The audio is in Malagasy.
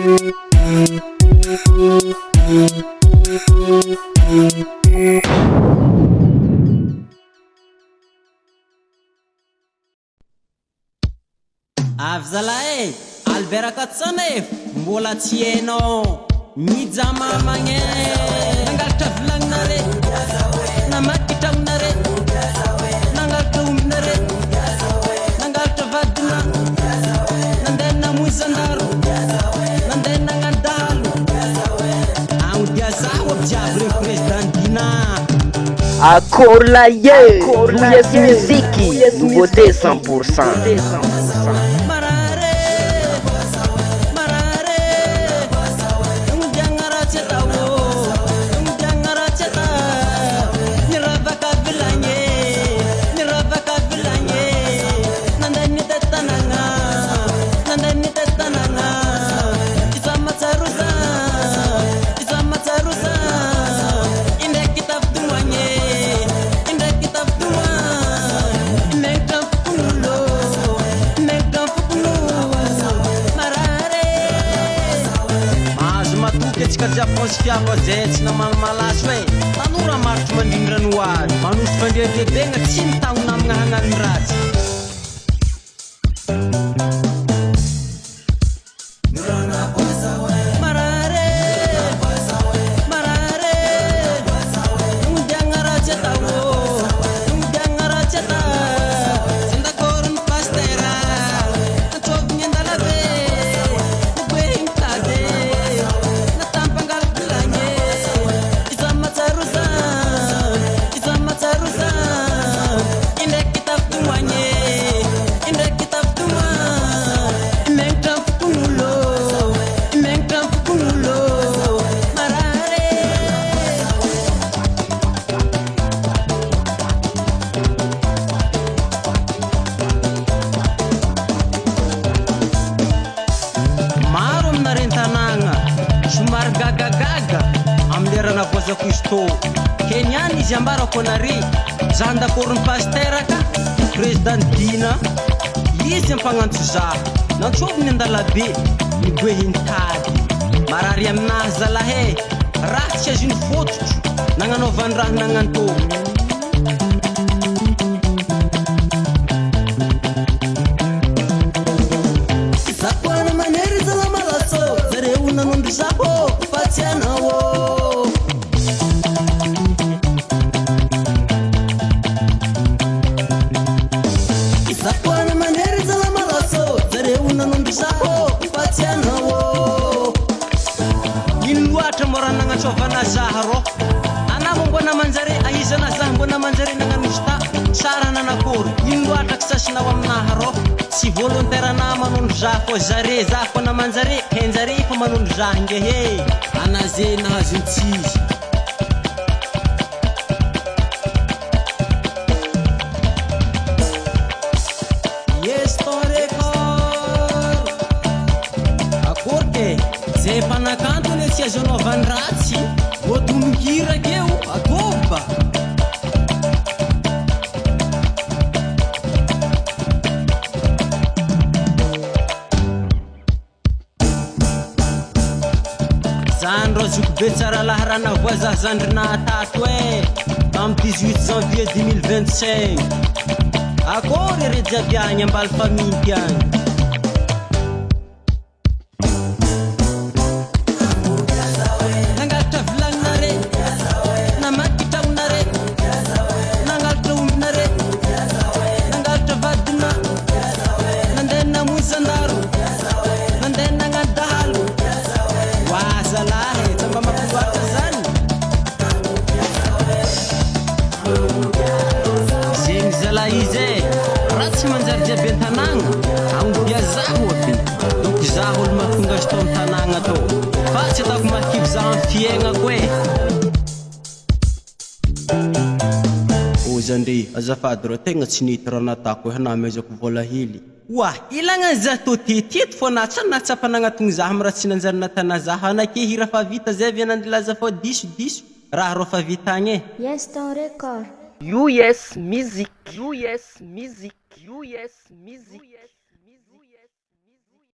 Avy zalahy e! Albert Rakotoson e! Mbola tsy hainao mijamamagna e! Nangalatra vilagninare, namaky tragnonare, nangalatra ombinare, nangalatra vadina, nandeha namoy zandaro, nandeha nagnano dahalo. Agnodia zaho aby jiaby regny président Dina. Akory lahy e! Louis Music, nouveauté 100%. Marary e, marary e, Odiagna raha tsy atao ô, odiagna raha tsy atao. Niravaka vilagny e, niravaka vilagny e, nandeha nitety tanàgna, nandeha nitety tanàgna. Iza mahatsiaro za, iza mahatsiaro za, indraiky tafitomagny e, indraiky tafitomagny. Menatra ny fokon'olo, menatra ny fokon'olo, marary e. Mahazo matoky antsika jiaby fa tsy fiava zay tsy namany malaso e. Tanora maritry mandrindra ny ho avy, manosy fandriandriabegna tsy mitaho namagna hagnano ratsy. Marary e, marary e, odiagna raha tsy atao ô, odiagna raha tsy atao. Zandakôro ny pastera, antsôvigny an-dalabe, niboehy mitady, natampangala vilagny e, iza mahatsiaro za, iza mahatsiaro za, indraiky tafitomagny e, indraiky tafitomagny. Menatra ny fokon'olo, menatra ny fokon'olo, marary e. Maro aminareo an-tanàgna somary gagagaga amin'ny lera navoazako izy tô. Ke niany izy ambarako anare, zandakôron'ny pasitera ka président Dina. Izy ampagnantso za, nantsoviny an-dalabe, niboehy nitady. Marary aminahy zalahy e, raha tsy azony fototro, nagnanaovany raha nagnantô. Za koa manery zala malaso, zareo nanondro zaho fa tsy anao. Za koa manery zala malaso, zareo nanondro zaho fa tsy anao. Ino loatra moa raha nagnantsovana zaho rô? Anah moa mbô namanjare ahizana zaho mbô namanjare nagnano sta tsara nanakôry? Ino loatra kisasinao aminahy rô? Tsy volontaire anah manondro zaho fô zare zaho kô namanjare henjare fa manondro zaho ngehe. Anah ze nahazo ny tsy izy. Yes ton record. Akory ke, zay mpanakanto anie tsy azo anaovany ratsy, voatonon-kira keo ataovy ba. Zany rô zoky be tsara laharana voa za zandrinah tato e Tam 18 janvier 2025 Akory re jiaby agny ambaly faminty agny. Nangalatra vilaninare, namaky tragnonare, nangalatra ombinare, nangalatra vadina. Nandeha namoy zandaro, nandeha nagnano dahalo. Wa zalahy e, tsy mba mampiloatra zany. Zegny zalahy izy e, raha tsy manjary jiaby an-tanàgna, agnodia zaho aby. Donc zaho olo mahatonga azy tao am-tanàgna tao. Fa tsy ataoko mahakivy zaho am fiaignako e. Ô zandry, azafady rô, tegna tsy nety raha natako e, hanamezako vôla hely. Oa, ilagna an'i zah tô teteto fô na tsa nahatsapa nagnatogno zah am raha tsy nanjary natana zah anake hira fa vita zay avy nandilaza fô diso diso raha rô fa vita agny e. Yes ton record. US Music, US Music, US Music.